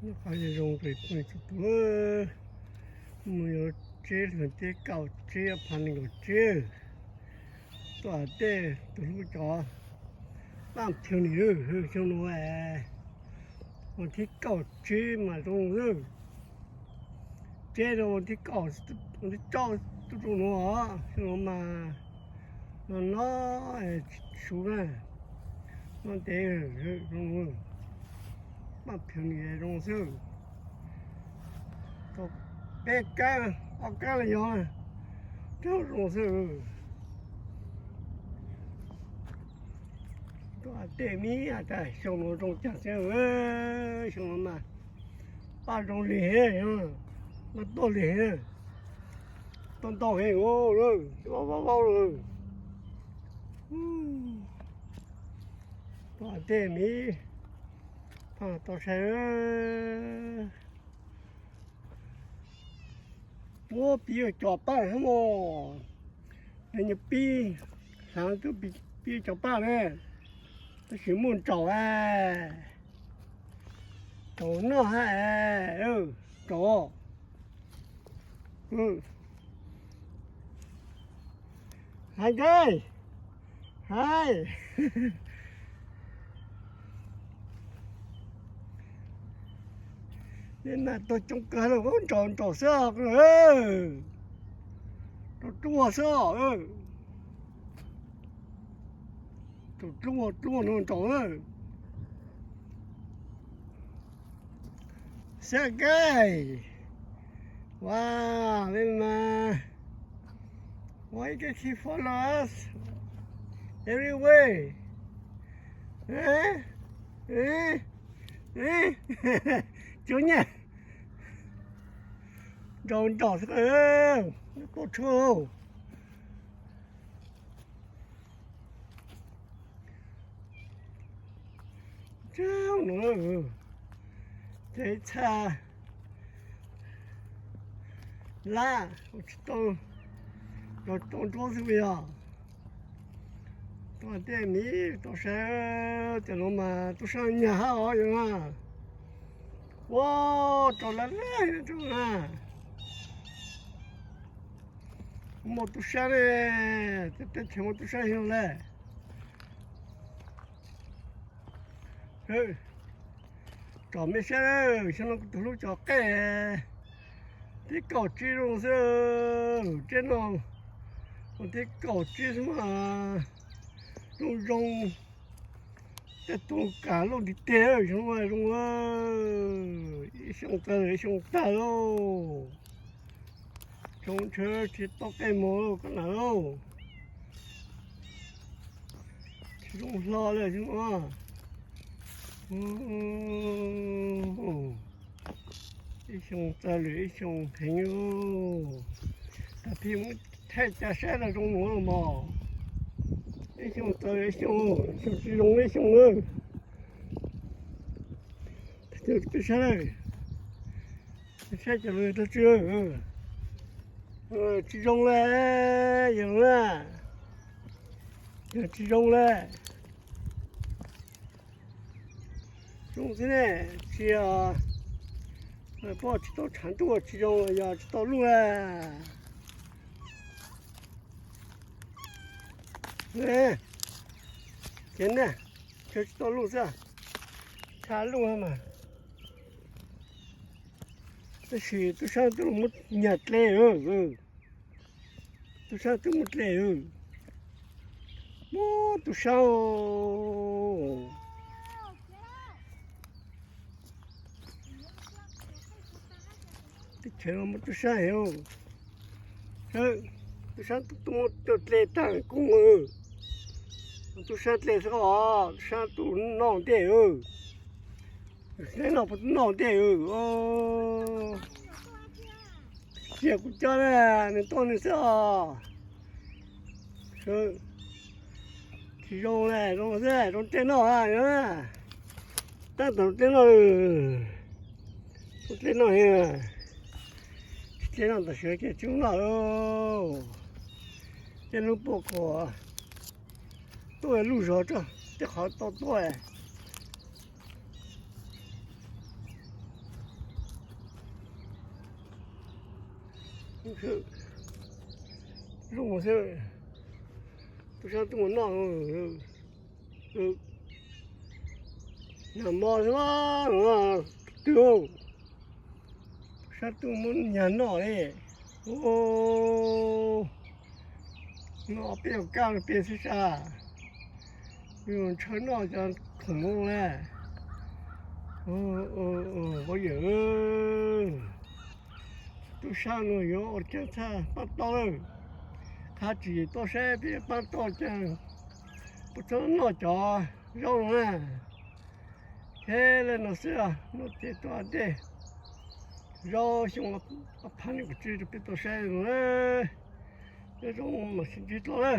Noj qab zoo zoo rau ib tsoom phooj ywg txhua tus, mus yuav tseb hluas ntiab kaum tsib phav nees nkaum tsib, tuaj tej tus hlub cov paj phev nim xyoo no, vas thib kaum tsib mas zoo xwb. Tseb rau vas thib kaum, vas thib kaum tuaj rau no, xyoo no mas no no su na, no ntev zoo, paj phev nim zoo xwb. Tau peb kab ob kab los yog, zoo xwb. Tuaj tej mi tas xyoo no zoo cas xwb, xyoo no mas paj zoo li heev, paj tuaj li heev, tuaj ntau heev, vaub vaub lawm. Tuaj tej mi, paj tau sai. Muab pib cov paj hab mog, nws nyias pib, hlav twb pib cov paj ne, tab sis muaj ntsaum, ntsaum noj hab, ntsaum. Hais, hais. Tej mas tuaj coob kawg, ntsaum ntsaum xwb os, ntsaum ruaj xwb os. Tus dluab dluab no ntsaum. Xab kaij. Wow, peb mas, why you guys keep follow us everywhere? Tsuag nyaj. Nraus nraus xwb, tuaj tshua. Tsaug no, ces txha lab tsis tau, tau nruab xwb yog. Tau tej miv tau saib, cov no mas tub sab nyag hab os yog na. Ua, rau lab lab rau na. Muaj tub sab ne, teb chaws muaj tub sab yog lawm. Tsom mej saib, xyoo no kuv tus hlub cov qaij, tib kaum tsib zoo xwb, tseb no, tib kaum tsib xwb mas zoo zoo. Tej tus kam lauj ntiv teg, xyoo no zoo, ib xyoo tag ib xyoo tag lauj. Xyoo ntshe tsis tau qaij mog koj nam lauj. Tsis zoo hlo li xyoo no. Ib xyoo txawv lwm ib xyoo heev. Tag kis muab thaij ca saib los zoo nuav los mog. Ib xyoo txawv lwm ib xyoo, xyoo tsis zoo ib xyoo na. Tub sab, saib cov lus tag tsi, tsis zoo li, yog na, yog tsis zoo li. Zoo xwb ne, tsis, poj tsis tau tshav ntuj tsis zoo los yog tsis tau luj la. Ces na, tsis tau luj xwb, tshav luj mas. Tab sis tub sab twb muab nyag dle, tub sab twb muab dle, muab tub sab, teb chaws no muab tub sab heev. Tub sab twb muab dle tag kub, tub sab dle xwb os, tub sab tus noj ntej, dle no puas tub noj ntej. Cia kuv coj na, nws tuaj nws xwb os. Tsis zoo li, zoo xwb, zoo dlej noj, tab tom dlej noj, zoo dlej noj, tsis dlej noj tam sim ces tsis noj lauj. Tej hnub puaj kuv tuaj luj zog tso, tej qhov tau tuaj. Zoo xwb, tub sab tuaj mus noj. Nag hmo xwb, twb sab tuaj muab nyag noj li. Noj peb yuav kaj peb xwb sas, ntshaw noj cov khoom no na. Pov yawm, tub sab no yuav ua caag txhaj paab tau lawm. Qha tsis tau saib peb paab tau caag, puas txhob noj cov zaub no na. Ces le no xwb, noj ces tua dej, zaub xyoo ob phav nees nkaum tsib rau peb tau saib no na. Nyob zoo mam sib ntsib dlua lawm.